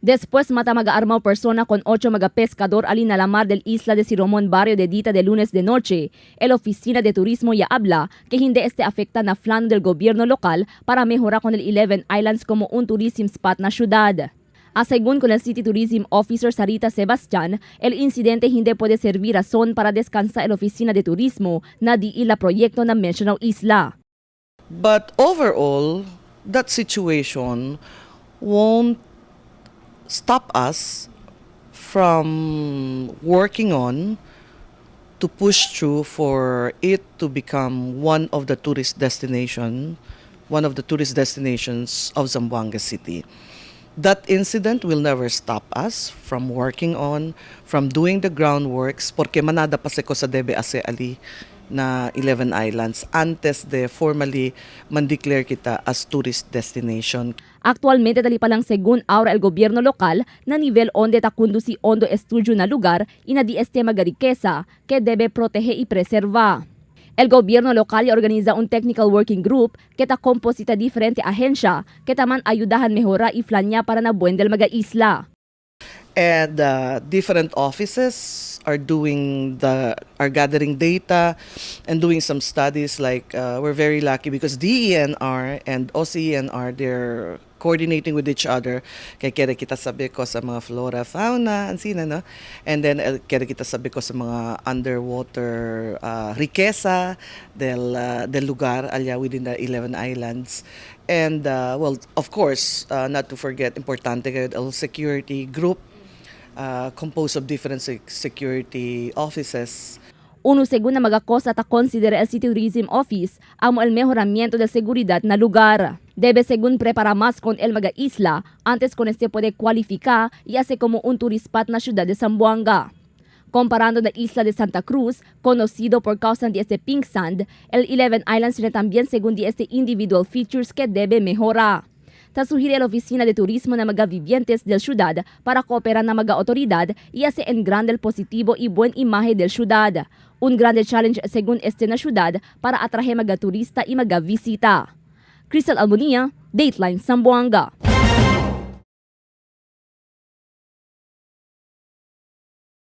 Después mata maga armado persona con 8 maga pescador ali na la mar del isla de Siromon, barrio de Dita, de lunes de noche. El oficina de turismo ya habla que hindi este afecta na plano del gobierno local para mejorar con el 11 Islands como un tourism spot na ciudad. A según con el City Tourism Officer Sarita Sebastian, el incidente hindi puede servir razón para descansar la oficina de turismo na di ila proyecto na mencionado isla. But overall, that situation won't stop us from working on to push through for it to become one of the tourist destinations of Zamboanga City. That incident will never stop us from working on, from doing the groundworks, porque manada pa se cosa debe hacer ali na 11 Islands antes de formally man-declare kita as tourist destination. Actualmente dali pa lang según ahora el gobierno local na nivel onde ta conduci ondo estudio na lugar y na di este maga riqueza que debe protege y preserva. El gobierno local ya organiza un technical working group que ta composita diferente agencia que taman ayudahan mejora y planya para na buen del maga isla. And different offices are gathering data and doing some studies. Like we're very lucky because DENR and OCENR, they're coordinating with each other kay kere kita sabi ko sa mga flora, fauna ansina, no, and then kere kita sabi ko sa mga underwater riqueza del lugar allá within the 11 islands. And well, of course, not to forget, importante kayo el security group composed of different security offices. Uno según na mga cosa ta considera el City Tourism Office amo el mejoramiento de seguridad na lugar. Debe según prepara más con el maga isla antes con este puede cualificar y hace como un tourist spot na ciudad de Zamboanga. Comparando la isla de Santa Cruz, conocido por causa de este pink sand, el 11 Islands tiene también según de este individual features que debe mejorar. Ta sugiere la Oficina de Turismo na mga vivientes del ciudad para cooperar na mga autoridad y hace en grande el positivo y buen imagen del ciudad. Un grande challenge según este na ciudad para atraer mga turista y mga visita. Crystal Almonia, Dateline Zamboanga.